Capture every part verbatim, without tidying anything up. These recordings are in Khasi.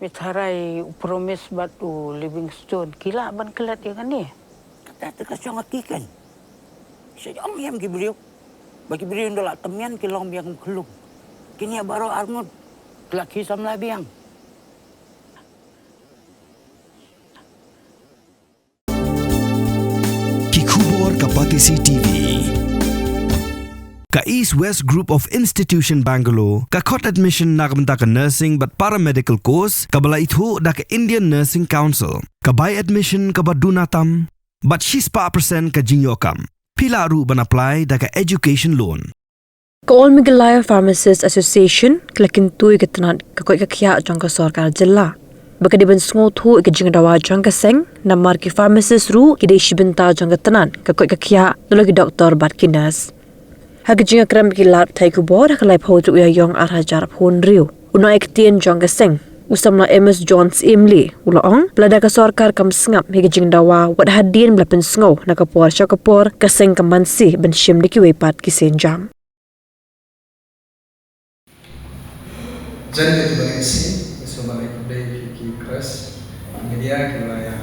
Phi tharai u Promise bad u Livingstone ki lah ban klet ïa kane? Kata te ka shong ha ki kan. Sha jong ïam ki briew. Ba ki briew nda la temian ki long biang khlung. Kine baroh arngut ki la ki samla biang. Ki khubor ka Batesi T V. Ka East West Group of Institution Bangalore ka khot admission na ka bynta ka nursing bad paramedical course kaba la ithuh da ka Indian Nursing Council. Ka bai admission kaba duna tam bad shispah percent ka jingïoh kam. Phi lah ruh ban apply da ka education loan. Ka All Meghalaya Pharmacist Association ka la kyntu ïa ka tnat ka koit ka khiah jong ka sorkar jylla ba ka dei ban sngewthuh ïa ka jingdawa jong ka seng, namar ki pharmacist ruh ki dei shi bynta jong ka tnat ka koit ka khiah, nalor ki doktor bad ki nurse. Ha ka jingïakren bad ki lad pathai khubor ha ka laiphew tarik u Ïaïong arhajar arphew hynriew, u nongïaktien jong ka seng, u samla M S John Syiemlieh, u la ong ba lada ka sorkar kam sngap ïa ka jingdawa, wat hadien ba la pynsngew na ka por sha ka por, ka seng kam banse ban shim da kiwei pat ki sienjam. Jan ka jubab isi, isi ban ai khublei ki, ki press, ki media, ki la ïa,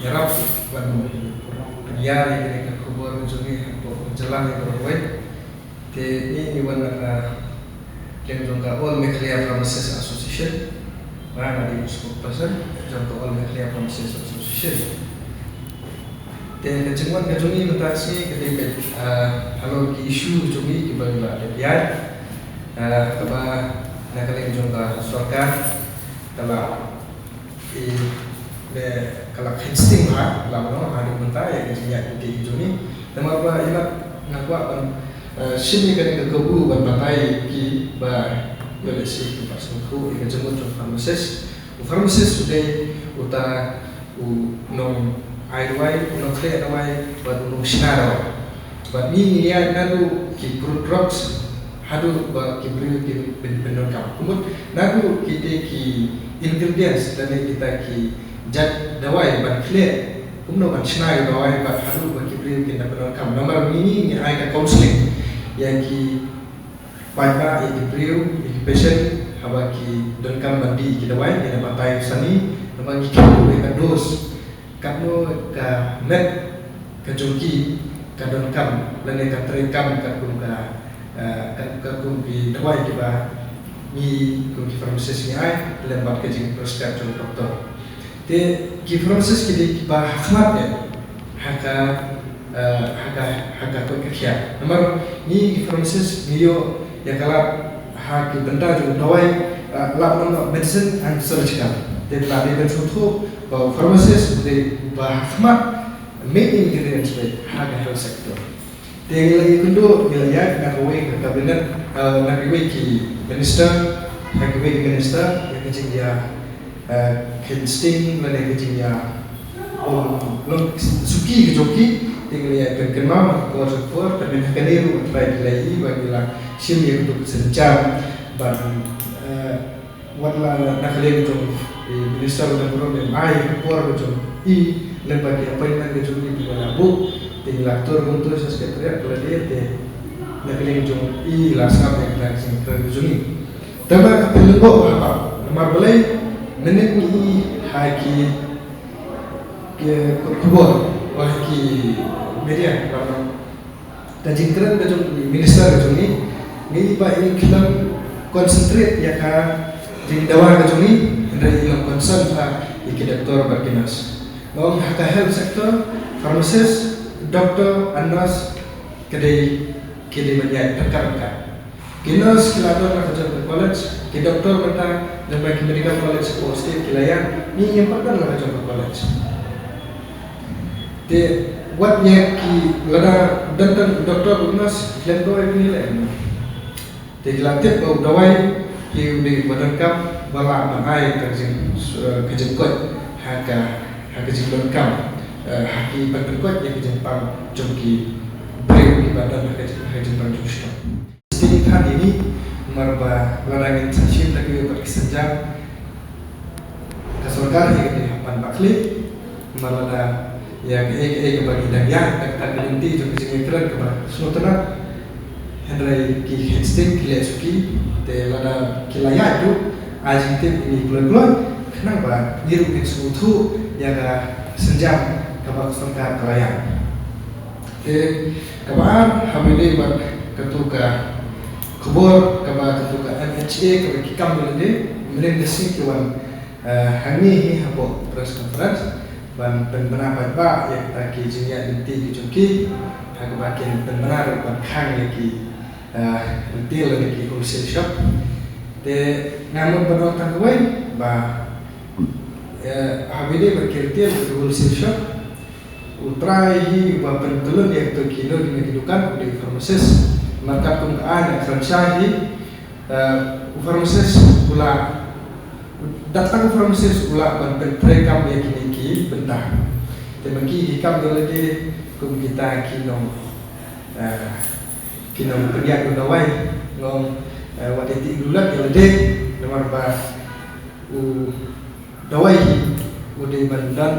ïarap ban ïa, ïa, ïa, ka khubor ka jong ngi, ka jylla ngi baroh kawei. Te ngi, ngi wan na ka, kem jong ka All Meghalaya Pharmacists Association, ba nga dei u spokesperson jong ka All Meghalaya Pharmacists Association. Te ka jingwan ka jong ngi mynta ka sngi ka dei ka, ah, halor ki issue jong ngi kiba ngi la dep ïaid, ah, kaba na ka liang jong ka sorkar ka la, i, le, ka la kheiñ sting ha la, no, haduh mynta ïa ka jingïaid lynti ka jong ngi. Namar ba i la, nga kwah ban, ah, shim ïa kane ka kabu ban batai kiba ïoh lehse kim pat sngewthuh ïa ka jingmut jong pharmacist. U pharmacist u dei uta u nong ai dawai, u nong khleh dawai, bad u nong shna dawai. Bad ngi ngi ïaid naduh ki crude drugs haduh ba ki briew ki pyn, pyndonkam. Ka mut naduh kita ki ingredients lane kita ki jait dawai ban khleh kumno ban shna ïa u dawai bad haduh ba ki briew kin da pyndonkam. Namar ngi ngi ai ka counselling ïa ki paidbah, ïa ki briew, ïa ki patient, haba ki donkam ban dih ki dawai, ngin ïa batai sani, namar ngi kyntu ïa ka dose, katno ka met ka jong ki ka donkam, lane ka treikam katkum ka, eh, ka, katkum ki dawai kiba ngi kum ki pharmacist ngi ai, lem bad ka jingprescribe jong doktor. Te ki pharmacist ki dei kiba ha khmat eh ha ka, eh, ha ka, ha ka koit ka khiah. Namar ngi ki pharmacist ngi ïoh ïa ka lad ha ki bynta jong dawai, eh, lad namar medicine and surgical. Te lada dei ban sngewthuh ba u pharmacist u dei uba ha khmat main ingredients ba ha ka health sector. Te ngi la ïakynduh, ngi la ïaid na kawei ka cabinet, eh, na kiwei ki minister, na kiwei ki minister, ïa ka jingïa, eh, kheiñ sting, lane ka jingïa, um, long suki ka jong ki, te ngi la ïa pynkynmaw ha ka por sha ka por, te mynta kane ruh nga tharai ki la ïohi, ba ngi la shim ïa ka tuk sienjam, ba, eh, Wat la na ka liang jong i minister u dang burom em ai por ka jong i lem bad ki appointment ka jong i phi la buh, te ngi la tur kumtu sha secretariat ka la dei te na ka liang jong i la sngap ïa ka jingkren ka jong i. Te ba ka pynlyngngoh ha ba namar balei mynnin ngi i ha ki, ki khubor wa ha ki media ba Ka jingkren ka jong i minister ka jong i, ngi i ba i khlem concentrate ïa ka jingdawa ka jong i, hynrei i long concern ha i ki doktor bad ki nurse. Nga ong ha ka health sector, pharmacist, doctor and nurse ka dei ki dei ban ïaid ryngkat ryngkat. Ki nurse ki la don la ka jong ka college, ki doktor mynta, don ba ki medical college hapoh state ki la ïaid, ngi ngim pat don la ka jong ka college. Te wat ïa ki lada don tang doktor u nurse, khlem dawai phi leh. Te ki la tip ba u dawai ki u dei ba donkam ba lah ban ai ka jing, eh, ka jingkoit ha ka, ha ka jingdonkam, eh, ha ki ban pynkoit ïa ka jingpang jong ki briew kiba don ha ka jing, ha ka jingpang jong shnong. Sting than ïa ngi, namar ba lada ngin sa shim da kiwei pat ki sienjam, ka sorkar hi ka dei hap ban bakhlieh, namar lada ïa kaei kaei kaba ngi dang ïaid, da kata ka lynti jong ka jingïakren kaba sngewtynnat, hynrei ki kheiñ sting ki leh suki, te lada ki la ïaid ruh, ai jingtip ïa ngi kloi kloi, khnang ba ngi ruh ngin sngewthuh ïa ka sienjam kaba ka sorkar ka la ïaid. Te kaba ar, haba ïadei bad katu ka khubor kaba katu ka M H A kaba ki kam ïa lade, mynhynnin ka sngi ki wan, eh, hangne hi hapoh press conference ban pynbna paidbah ïa kita ki jingïaid lynti ki jong ki, ha kaba kin pynbna ruh ban khang ïa ki, eh, retail lane ki wholesale shop. Te nga mut ban ong tang kawei ba, eh, haba ïadei bad ki retail, ki wholesale shop, u trai hi uba pyntyllun ïa kito kino kino ki dukan u dei u pharmacist. Namar katkum ka aiñ kren shai hi, eh, u pharmacist u lah, dat tang u pharmacist u lah ban pyntreikam ïa kine ki bynta. Te ma ki ki kam ïa lade kum kita ki nong, eh, ki nongpynïaid u dawai, nga ong, eh, wat ïa tih dulat ïa lade, namar ba u dawai hi u dei ban don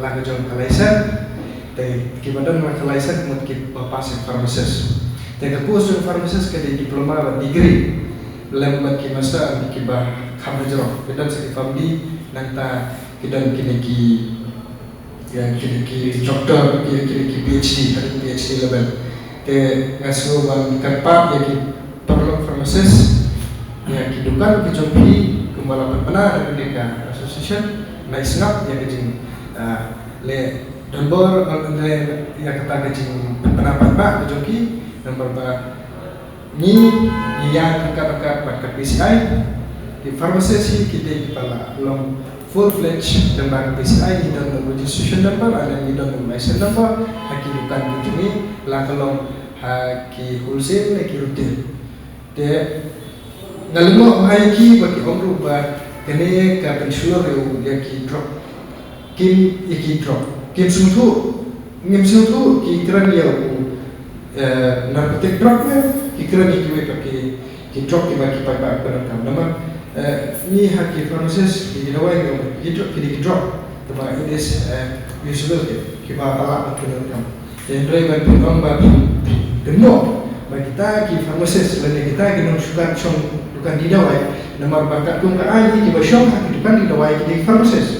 la ka jong ka license. Te kiba don la ka license mut kiba pass ïa ka pharmacist. Te ka course jong pharmacist ka dei diploma bad degree, lem bad ki master kiba kham hajrong. Ki don sa ki PharmD, nangta ki don kine ki, ïa kine ki doctor, ïa kine ki PhD, haduh PhD level. Te nga sngew ban kyrpad ïa ki paralok pharmacist, ïa ki dukan ki jong phi, kumba la pynbna da kane ka association, nai sngap ïa ka jing, ah, leh donbor, eh, leh ïa kata ka jingpynbna paidbah ka jong ki, namar ba ngi, ngi ïaid ryngkat ryngkat bad ka PCI. Ki pharmacist hi ki dei kiba la long full fledged lyngba ka PCI, ngi don registration number, lane ngi don license number, ha ki dukan ki jong ngi, la ka long ha ki wholesale ne ki retail. Te nga lyngngoh ha ïa ki ba ki ong ruh ba kane ka pynshlur ïa u, ïa ki drug. Kim, ïa ki drug kim sngewthuh, ngim sngewthuh ki kren ïa u, eh, narcotic drug ne ki kren ïa kiwei pat ki, ki drug kiba ki paidbah ki donkam. Namar, eh, ngi ha ki pharmacist ki, ki dawai ngi ong ki drug, ki, ki drug, te ba it is, eh, usable, ki, kiba palat ba ki donkam. Te hynrei ban pynong ba phi, phi kynnoh ba kita ki pharmacist lane kita ki nongshong dukan, shong dukan die dawai, namar ba katkum ka aiñ hi kiba shong ha ki dukan die dawai ki dei ki pharmacist.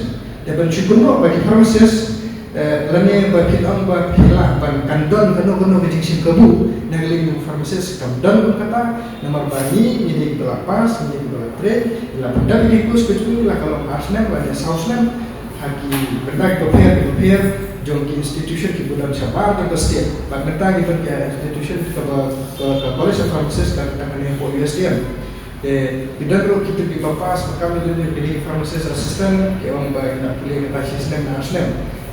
Te ban shu kynnoh ba ki pharmacist, eh, lane ba phi ong ba phi lah ban kyndon kano kano ka jingshim kabu na ka liang u pharmacist, kam don kum kata, namar ba ngi, ngi dei kiba la pass, ngi dei kiba la train, ngi la pyndep ïa ki course ka jong ngi, la ka long ar snem lane saw snem ha ki bynta kiba pher kiba pher jong ki institution kiba don shabar jong ka state. Bad mynta ngi don ka institution kaba, ka, ka College of Pharmacist ka, ka, kane hapoh U S T M. Te ki don ruh kito kiba pass ba kam ïa ki dei pharmacist assistant, ki ong ba ki nang pule kata shi snem ne ar snem.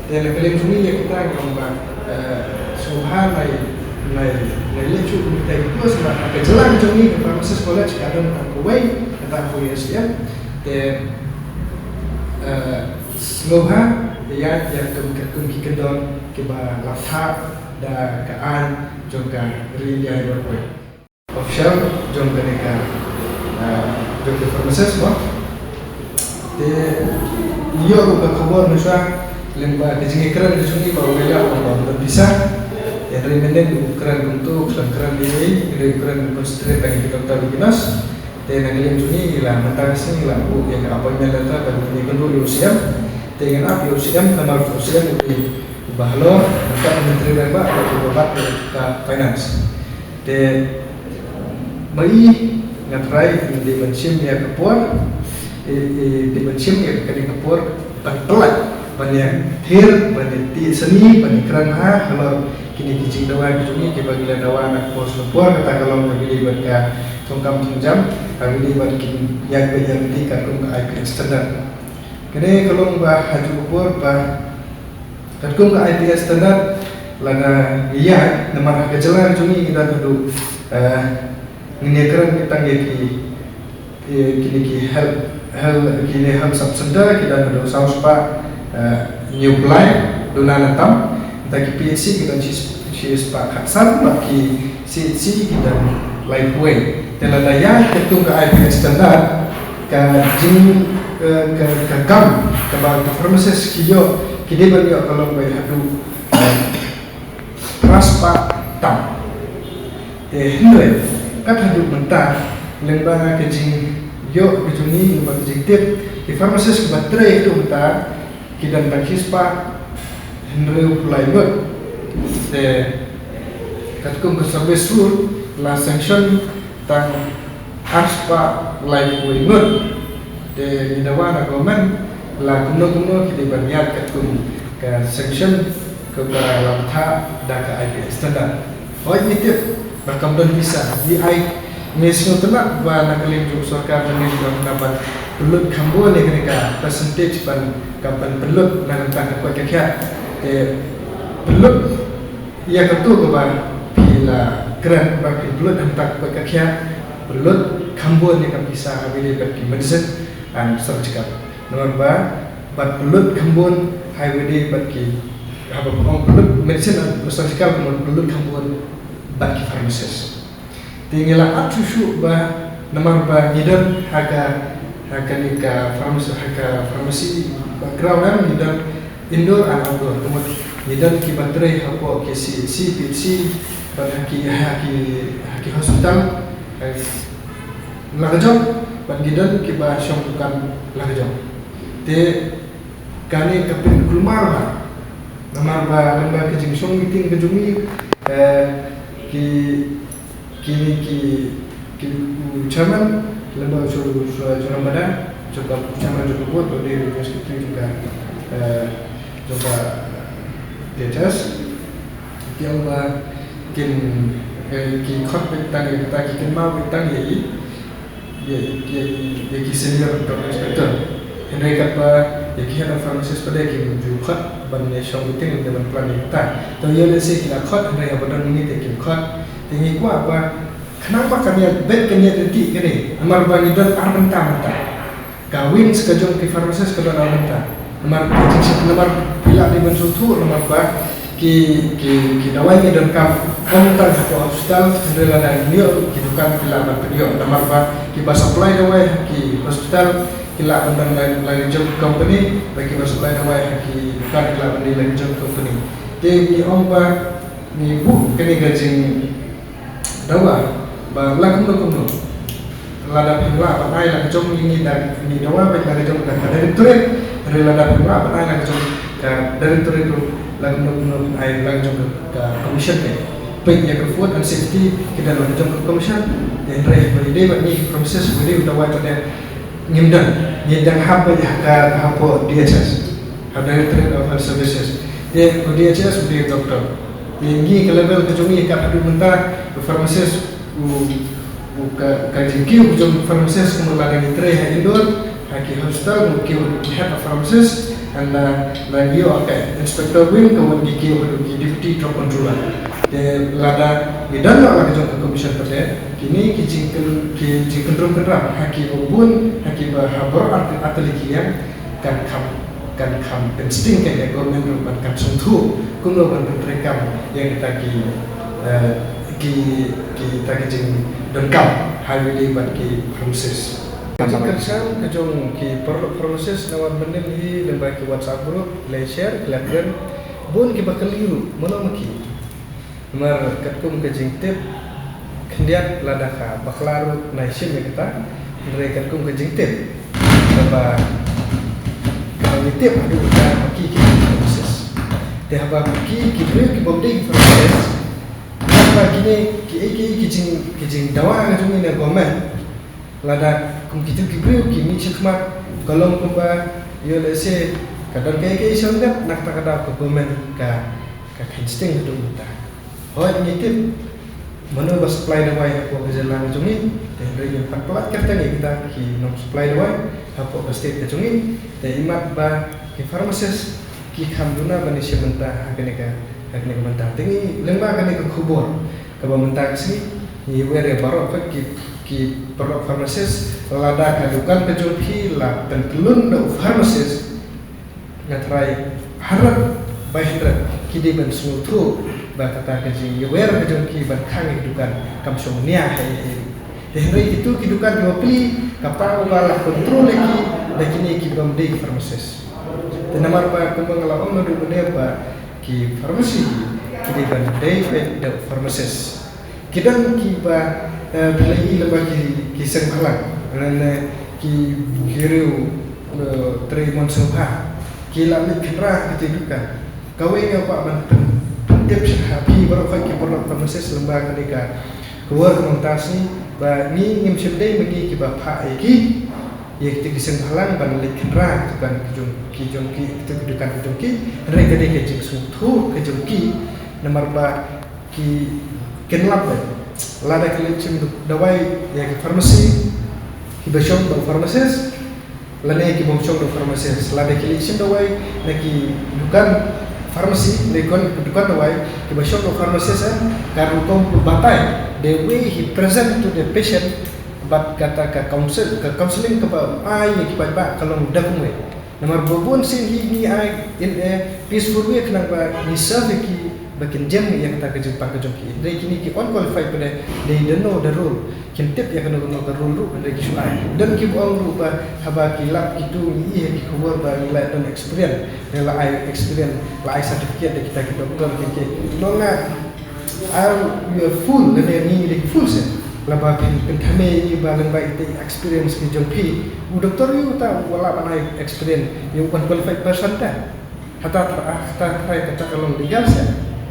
Te na ka liang jong ngi ïa kita ngi ong ba, eh, sngewbha nai, nai, nai leh shuh kumta ki course, namar ka jylla ka jong ngi ka Pharmacist College ka don tang kawei, kata ha U S T M. Te, eh, sngewbha ïa, ïa kum, kum ki kyndon kiba la thah da ka aiñ jong ka ri India baroh kawei. Official jong kane ka, ah, jong ka pharmacist mo. Te ïoh ruh ka khubor mynshuwa lyngba ka jingïakren ka jong ngi ba u Waila u ba u don visa. Hynrei mynnin u kren kumto, u khlem kren ei ei, hynrei u kren concentrate tang ïa ki doktor bad ki nurse. Te na ka liang jong ngi la mynta ka sngi la buh ïa ka appointment letter ban ïakynduh ïa u C M. Te ngin ap ïa u C M namar u C M u dei uba halor, uba myntri rangbah, uba bat ïa ka finance. Te ma i nga trai ngi dei ban shim ïa ka por, i, i, dei ban shim ïa kane ka por ban pynlait, ban ïa thir, ban ïa tied sani, ban ïa kren ha halor kine ki jingdawa ki jong ngi kiba ngi la dawa na ka por sha ka por, kata ka long kaba ïadei bad ka thungkam thungjam, kaba ïadei bad ki ïaid beit ïaid lynti katkum ka I P S standard. Kane ka long ba ha kajuh ka por ba katkum ka I P S standard lada ngi ïaid, namar ha ka jylla ka jong ngi ngi don haduh, eh, ngin ïakren tang ïa ki, ïa kine ki health, health, kine health sub center ki don haduh saw spah, eh, hynñiew phew lai, duna na tam, nangta ki P H C ki don shi, shispah khatsan, bad ki C H C ki don laiphew wei. Te lada ïaid katkum ka I P S standard, ka jing, eh, ka, ka kam kaba ka pharmacist ki ïoh, ki dei ban ïoh ka long ba haduh, eh, phra spah tam. Te hynrei kat haduh mynta lyngba ka jing, Ïoh ka jong ngi, ba ka jingtip, ki pharmacist kiba trei haduh mynta ki don tang shispah hynriew phew lai ngut. Te katkum ka survey sur la sanction tang arspah lai phew wei ngut. Te ngi dawa na government la kumno kumno ki dei ban ïaid katkum ka sanction kaba la bthah da ka I P S standard. Hooid, ngi tip ba kam don pisa, ngi ai, ngi sngewtynnat ba na ka liang jong ka sorkar mynnin ba ngi ban pynlut kham bun ïa kane ka percentage ban, ka ban pynlut na ka bynta ka koit ka khiah. Te pynlut ïa kato kaba phi la kren ba phi pynlut na ka bynta ka koit ka khiah, pynlut kham bun ïa ka pisa ha kaba ïadei bad ki medicine and surgical. Namar ba ban pynlut kham bun ha kaba ïadei bad ki, haba phi ong pynlut medicine and surgical, kumno pynlut kham bun bad ki pharmacist. Te ngi la ap shuh shuh ba namar ba ngi don ha ka, ha kane ka pharmacy, ha ka pharmacy background, ngi don indoor and outdoor. Kumno ngi don kiba trei hapoh ki C H C, P H C, bad ha ki, ha ki, ha ki hospital, ha, la ka jong, bad ngi don kiba shong dukan la ka jong. Te kane ka pynkulmar bha. Namar ba lyngba ka jingshong meeting ka jong ngi, eh, ki, ki, ki, ki, u chairman, lyngba u Shu-, Shu-, Shuram Bada, jong ka, u chairman jong ka board, bad u dei u secretary jong ka, eh, jong ka D H S. Ki ong ba kin, eh, ki khot beit tang ïa kata, ki kynmaw beit tang ïa i, ïa, ïa, ïa ki senior drug inspector. Hynrei katba ïa ki head of pharmacist pat de kim ju khot ban ïa shong meeting ne ban plan ïa kata. To ïoh lehse ki la khot, hynrei haba don minit te kim khot. Te ngi kwah ba khnang ba kan ïa beit, kan ïa lynti kane. Namar ba ngi don ar bynta mynta. Ka wings ka jong ki pharmacist ka don ar bynta. Namar ka jingshit, namar phi lah dei ban sngewthuh, namar ba ki, ki, ki dawai ngi donkam ym tang hapoh hospital, hynrei lada ngi ïoh ki dukan phi lah ban pynïoh. Namar ba kiba supply dawai ha ki hospital ki lah ban don la, la ki jong ka company, bad kiba supply dawai ha ki dukan ki lah ban don la ki jong ka company. Te ngi ong ba ngi buh kane ka jing dawa ba la kumno kumno, lada phim lah ban ai la ka jong ngi, ngi da, ngi dawa ba la ka jong ka directorate, hynrei lada phim lah ban ai la ka jong ka directorate ruh, la kumno kumno ai la ka jong ka, ka commission te. Peit ïa ka food and safety ki don la ka jong ka commission, hynrei ba ïadei bad ngi ki pharmacist, ba ïadei bad dawai pat de ngim don, ngi dang hap beit ha ka, hapoh D H S, ha Directorate of Health Services. Te ka D H S u dei doctor. Te ngi ka level ka jong ngi kat haduh mynta, ka pharmacist, u, u ka, ka jingkiew ka jong ka pharmacist, kumno lada ngi trei ha indoor, ha ki hospital, ngi kiew ki head of pharmacist, and, uh, la ngi ïoh ka inspector wing, ka wan ngi kiew haduh ki deputy drug controller. Te lada ngi don la ka jong ka commission pat de, kine ki jingkyn-, ki jingkynrum kynram ha kiba bun, ha kiba ha baroh ar-, artylli ki liang, kan kham, kan kham pynsting ka ïa government ruh ban kan sngewthuh kumno ban pyntreikam ïa kita ki, eh, ki, kita ki jingdonkam ha kaba ïadei bad ki pharmacist. Ka jingkyrshan ka jong ki paralok pharmacist na wat mynnin hi lyngba ki WhatsApp group, ki la share, ki la kren, bun kiba kylli ruh mano ma ki. Namar katkum ka jingtip khyndiat, lada ka bakla ruh nai shim ïa kata, hynrei katkum ka jingtip kaba, kaba ngi tip haduh mynta ma ki ki pharmacist. Te haba ma ki ki briew kibym dei ki pharmacist, haba kine kiei kiei ki jing, ki jingdawa ka jong ngi na government, lada kum kito ki briew ki mih shakhmat, ka long kumba ïoh lehse ka don kaei kaei sha ïing, na kata ka daw ka government ka, ka kheiñ sting haduh mynta. Hooid, ngi tip mano ba supply dawai hapoh ka jylla ka jong ngi, te hynrei ngim pat pyllait kyrteng ïa kita ki nong supply dawai hapoh ka state ka jong ngi. Te imat ba ki pharmacist ki kham duna ban ïashim bynta ha kane ka, ha kane ka bynta. Te ngi lyngba kane ka khubor kaba mynta ka sngi, ngi wer ïa baroh pat ki, ki paralok pharmacist, lada ka dukan ka jong phi la pyntlun da u pharmacist, nga tharai hundred by hundred ki dei ban sngewthuh ba kata ka jingïawer ka jong ki ban khang ïa ki dukan kam shong nia ha ei ei ruh. Te hynrei kito ki dukan kiba plie, ka pang ba la control ïa ki da kine kibym dei ki pharmacist. Te namar ba kumba nga la ong naduh mynne ba ki pharmacy ki dei ban dei peit da u pharmacist. Ki don kiba, eh, phi la ïohi lyngba ki, ki seng bhalang, lane ki, ki riew, eh, trei mon sngewbha ki la leit khynra ha kata ka dukan. Kawei nga kwah ban pyn-, pyntip sha phi baroh ki paralok pharmacist lyngba kane ka khubor ka mynta ka sngi ba ngi ngim shym dei ma ngi kiba phah ïa ki, ïa kita ki seng bhalang ban leit khynra ha ki dukan ki jong ki, jong ki, kita ki dukan ki jong ki. Hynrei ka dei ka jingsngewthuh ka jong ki, namar ba ki, kin lap leh. Lada ki leit shim dawai ïa ki pharmacy, kiba shong da u pharmacist, lane kibym shong da u pharmacist. Lada ki leit shim dawai na ki dukan pharmacy, na ki dukan dawai, kiba shong da u pharmacist, eh, ka rukom batai, the way he present to the patient, bad kata ka counsel, ka counseling kaba ai ïa ki paidbah ka long da kumwei. Namar ba bun sien hi ngi ai in a peaceful way khnang ba ngi serve ïa ki ba kin jem ïa kata ka jingpang ka jong ki. Hynrei kine ki unqualified pat, they don't know the rule. Kim tip ïa kano kano ka rule ruh, hynrei ki shu ai. Don kiba ong ruh ba haba ki lap kito ngi ïohi ïa ki khubor ba ngi la don experience, ngi la ai experience, la ai certificate da kita ki doktor ki ki. Nongah, ah, you are fool, lane ngi ngi dei ki fool seh. Lada phin pynthame ïa ngi ba lyngba ita i experience ki jong phi, u doktor ïa uta u lah ban ai experience ïa u unqualified person te. Hata trai, hata trai kata ka long legal seh?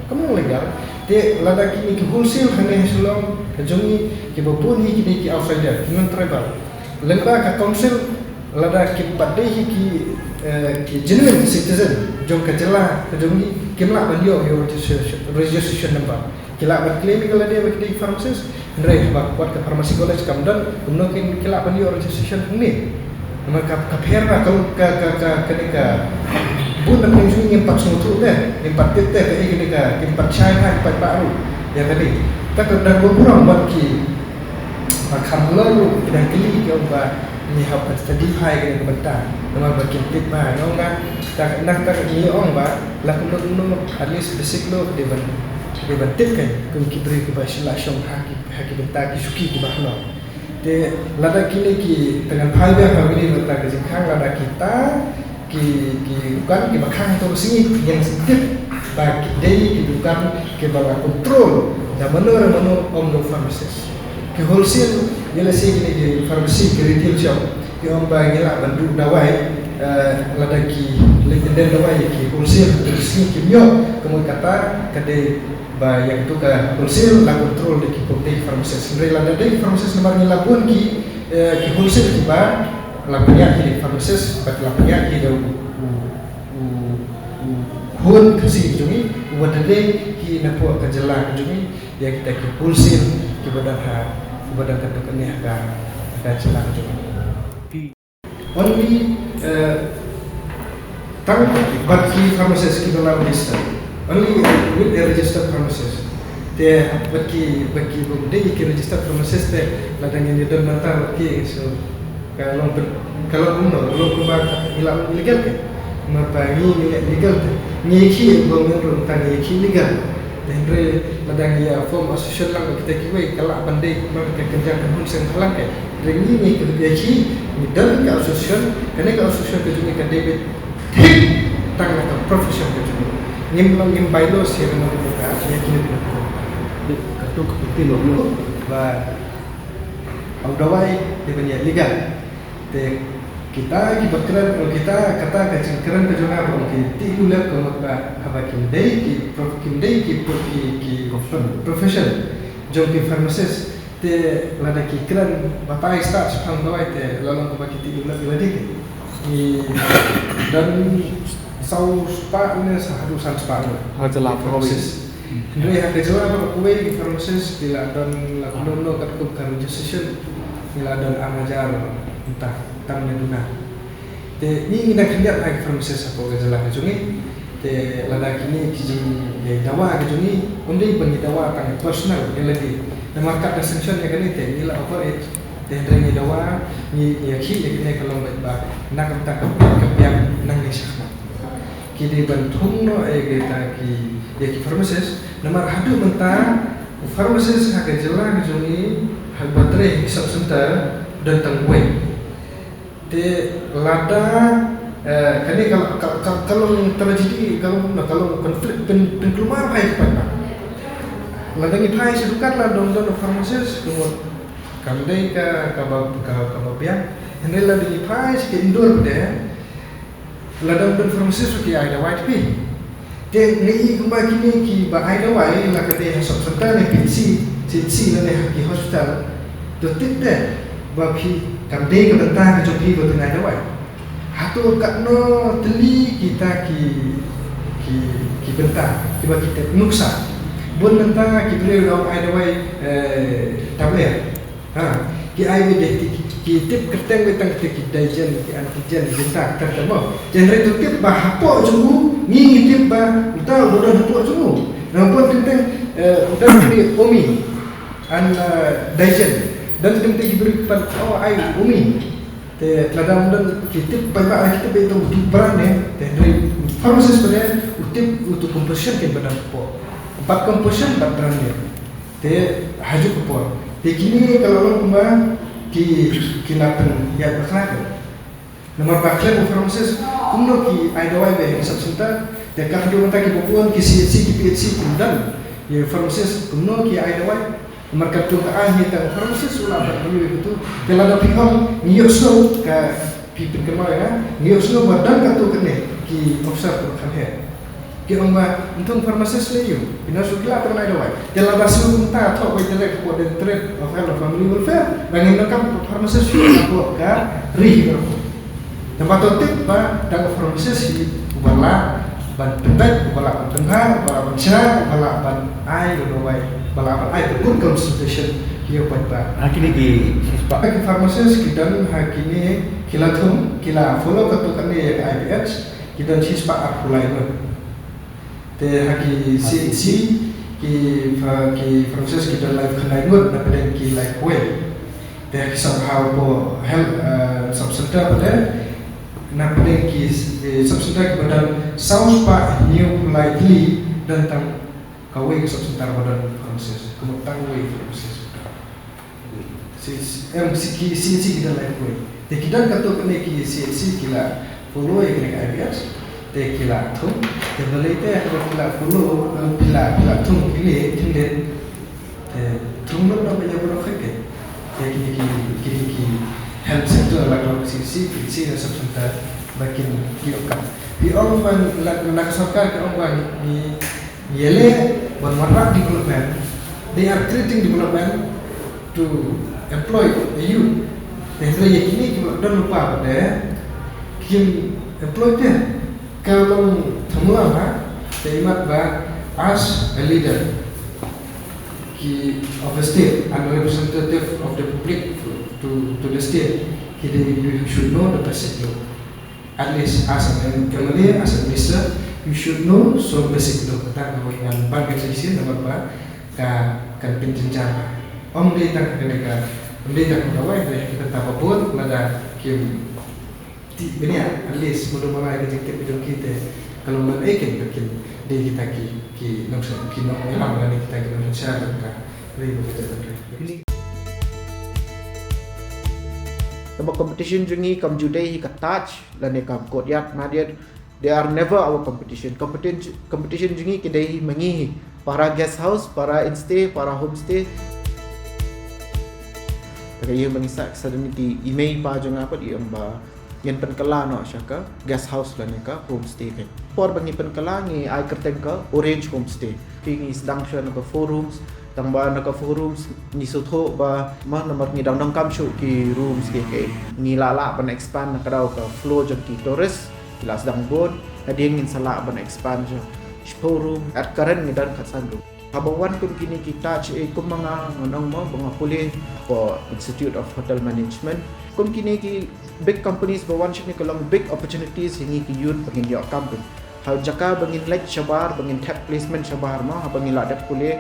Kam long legal. Te lada kine ki wholesale hangne ha Shillong ka jong ngi, kiba bun hi ki dei ki outsider, ki non-tribal. Lyngba ka council, lada kim pat dei hi ki, eh, ki genuine citizen jong ka jylla ka jong ngi, kim lah ban ïoh ïa u registration, registration number. Ki lah ban claim ïa ka lade ba ki dei pharmacist. Hynrei haba ka kot ka pharmacy college kam don, kumno kin ki lah ban ïoh registration hangne? Namar ka, ka pher na ka, ka, ka, ka, kane ka bun na pyrshah ngim pat sngewthuh te, ngim pat tip te, kaei kane ka, ngim pat shai ha, ngim pat bah ruh ïa kane. Ta ka dang ba burom bad ki, ba kham halor ruh ki dang kylli ki ong ba ngi hap ban study bha ïa kane ka bynta. Namar ba kim tip bha, nga ong nga, ta, na ta ngi ong ba la kumno kumno at least basic law ka dei ban, ka dei ban tip kein kum ki briew kiba shu la shong ha ki, ha ki bynta ki shuki kiba halor. Te lada kine ki tang ban phai biang ha kane ka bynta ka jingkhang, lada kita ki, ki dukan kiba khang to ka sngi, ngi sngewthuh ba ki dei ki dukan kiba la control da mano re mano, ym da u pharmacist. Ki wholesale, ïa lehse kine ki pharmacy, ki retail shop, ki ong ba ngi lah ban duh dawai, eh, lada ki leit kyndon dawai ïa ki wholesale, ki sngi kim ïoh, ka mut kata ka dei ba ïa katu ka wholesale la control da ki pharmacist. Hynrei lada dei pharmacist namar ngi la bun ki, eh, ki wholesale kiba la pynïaid hi da ki pharmacist, bad la pynïaid hi da u, u, u, u Hun Khasi jong ngi, uba da dei hi napoh ka jylla ka jong ngi, ïa kita ki wholesale kiba don ha, kiba don ka dukan ne ha ka, ha ka jylla ka jong ngi. Only, eh, tang bad ki pharmacist kiba la register. Only with the registered pharmacist. Te bad ki, bad ki bym dei ki registered pharmacist te, lada ngin ïa don mynta bad ki, so ka long pyn-, ka long kumno, ka long kumba ngi la illegal te. Namar ba ngi ngi la illegal te. Ngi ïa ki bym ngi ruh tang ngi ïa ki illegal. Te hynrei lada ngi ïa form association lang bad kita kiwei, ka lah ban dei kumba ka kynjang ka hun seng ka lang te. Hynrei ngi ngi kynduh ïa ki, ngi don ka association, kane ka association ka jong ngi ka dei beit thik tang na ka profession ka jong ngi. Ngim long, ngim bylaws ïa kane ka, ïa kine ki. Kato ka pynti long ba u dawai dei ban ïa legal. Te kita kiba kren, kita kata ka jingkren ka jong nga ba ki tih lulep ka mut ba haba kim dei ki prof-, kim dei ki pro-, ki, ki profession jong ki pharmacist. Te lada ki kren batai stad shaphang dawai te la long kaba ki tih lulep ïa lade. Ngi don saw spah ne sa haduh san spah ne. Ha jylla baroh kawei. Hynrei ha ka jylla baroh kawei ki pharmacist ki la don la kumno katkum ka registration. Ki la don ar hajar mynta tang ne duna. Te ngi ngi dang khyndiat ha ki pharmacist hapoh ka jylla ka jong ngi. Te lada kine ki jingïadawa ka jong ngi, ym dei ba ngi dawa tang personal ïa lade. Namar kat da sanction ïa kane te ngi la over age. Te hynrei ngi dawa, ngi ïakhih ïa kine ka long beit ba na ka bynta ka biang, ka biang nangne shakhmat. Ki dei ban thung noh ïa kita ki, ïa ki pharmacist. Namar haduh mynta u pharmacist ha ka jylla ka jong ngi, haba trei ha ki sub center, don tang uwei. Te lada, eh, kane ka, ka, ka, ka long tragedy, ka long, ka long conflict pyn, pynkulmar bha ïa ki paidbah. Lada ngi phai sha dukan la don, don pharmacist, ka mut kam dei ka, kaba, ka, kaba biang. Hynrei lada ngi phai sha ka Indore pat, lada ym don pharmacist ruh ki ai dawai te phi. Te ngi i kumba kine kiba ai dawai la ka dei ha sub center ne P H C, C H C lane ha ki hospital. To tip te ba phi kam dei ka bynta ka jong phi ba phin ai dawai. Hato katno tylli kita ki, ki, ki bynta kiba ki tip nuksa. Bun mynta ki briew ong ai dawai, eh, tablet. Ha, ki ai beit, ki, ki tip kyrteng beit tang kita ki Digen, ki Antigen, ki bynta kyrteng mo. Hynrei to tip ba hapoh jong u, ngi ngi tip ba uta u don hapoh jong u. Namar teng teng, eh, uta u Omi, an, eh, Digen. Don teng teng ki briew ki pan, oh, ai Omi. Te lada ym don ki tip paidbah, ki tip beit tang utu u brand name, te hynrei pharmacist pat u tip utu composition kin ba don hapoh. Bad composition bad brand name. Te ha kajuh ka por te kine ka la long kumba ki, ki la pynïaid bakla. Namar ba khlem u pharmacist kumno ki ai dawai beit ha ki sub center. Te ka haduh mynta kiba bun ki C H C, ki P H C kim don ïa u pharmacist, kumno ki ai dawai. Namar katto ka aiñ hi tang u pharmacist u lah ban ïoh ïa katu. Te lada phi ong ngi ïohsngew, ka phi pynkynmaw ïa nga, ngi ïohsngew ba don katto katne ki officer kiba kham heh. Ki ong ba ym thung pharmacist lei ïa u, phi nurse ruh ki lah ban ai dawai. Te lada shu kumta, thoh beit direct hapoh Directorate of Health and Family Welfare ba ngim donkam pharmacist shuh hapoh ka ri baroh. Namar to tip ba dang u pharmacist hi uba lah ban pynbeit, uba lah ban pynbha, uba lah ban shna, uba lah ban ai ïa u dawai, uba lah ban ai ka good consultation ïa u paidbah. Ha kine ki shispah, ki pharmacist ki don ha kine, ki la thung, ki la follow katto katne ïa ka I P H, ki don shispah arphew lai ngut. Te ha ki C H C ki pha-, ki pharmacist ki don laiphew khyndai ngut, na pdeng ki laiphew wei. Te ha ki sub, hapoh health, eh, sub center pat, na pdeng ki, eh, sub center kiba don saw spah hynñiewphew lai tylli, don tang kawei ka sub center ba don pharmacist, kumba tang wei pharmacist. C H C, em, C-, ki C H C ki don laiphew wei. Te ki don katto katne ki C H C ki la follow ïa kane ka I P H. Te ki la thung. Te balei te haba ki la follow, em, ki la, ki la thung, ki leh, ki leh. Te thung lut na ba ïa ba noh kane. Te kine ki, kine ki health sector la ka C H C, P H C, health sector ba kin ïoh kam. Ki ong ban la, na ka sorkar ki ong ban ngi, ngi ïaleh ban wanrah development. They are creating development to employ a youth. Te hynrei ïa kine kiba don lypa pat, kim employ te. Ka long thymmai ha, te imat ba as a leader ki of a state and representative of the public to, to the state, ki dei, you should know the basic law. At least as an M L A, as a minister, you should know some basic law. Kata ka wei ngan ban ka shisien namar ba ka, kan pynjynjar. Ym dei tang ka dei ka, ym dei tang ka dawai, dei ka bynta ba bun lada kim Te bniah, at least mano mano ka jingtip ka jong ki te ka long ban ai kin, ba kin dei kita ki, ki nongshad, ki nongïalam lane kita ki nongshad ka ri ba ka jaitbynriew. Kaba competition jong ngi kam ju dei hi ka Taj lane ka Courtyard Marriott. They are never our competition. Competition, competition jong ngi ki dei hi ma ngi hi. Para guest house, para instay, para homestay. Te ka ïa ma ngi sah, suddenly ki i mei i pa jong nga pat i ong ba ngin pynkylla noh sha ka guest house lane ka homestay. Ka por ba ngi pynkylla ngi ai kyrteng ka Orange Homestay. Phi ngi sdang shuwa na ka four rooms, tang ba na ka four rooms ngi sngewthuh ba ma namar ngi dang donkam shuh ki rooms ki, ki ngi la lah ban expand na ka daw ka flow jong ki tourist. Ki la sdang bun, hadien ngin sa lah ban expand sha shiphew room, at current ngi don khatsan room. Haba wan kum kine ki Taj, eh, kum ma nga ngan ong mo ba nga pule for Institute of Hotel Management. Kum kine ki big companies ba wan shane ka long big opportunities ïa ngi ki youth ba ngin ïoh kam pyn. Ha jaka ba ngin leit shabar, ba ngin thep placement shabar mo, haba ngi la dep pule.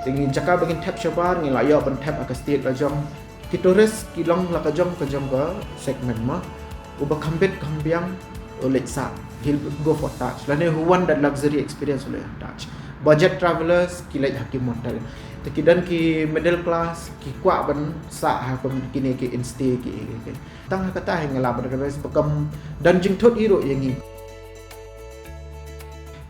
Te ngi jaka ba ngin thep shabar, ngi la ïoh ban thep ha ka state la jong. Ki tourist ki long la ka jong ka jong ka segment mo. Uba kham bit kham biang u leit sah, he'll go for Taj. Lane who want that luxury experience u leit Taj. Budget travelers ki leit ha ki motel. Te ki don ki middle class ki kwah ban sah ha kum kine ki instay ki, ki, ki. Tang ha kata hi nga lah ban advise ba kam don jingthut hi ruh ïa ngi.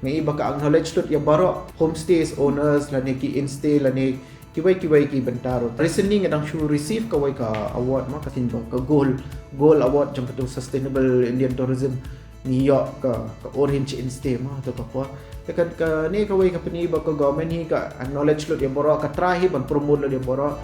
Nga i ba ka acknowledge thut ïa baroh homestays owners lane ki instay lane Kiwei kiwei ki bynta ruh. Recently nga dang shu receive kawei ka award ma ka tin ba ka gold, gold award jong ka tu sustainable Indian tourism. Ngi ïoh ka, ka orange instead ma tu ka por. Te ka, kane kawei ka pyni ba ka government hi ka acknowledge lut ïa baroh, ka try hi ban promote lut ïa baroh.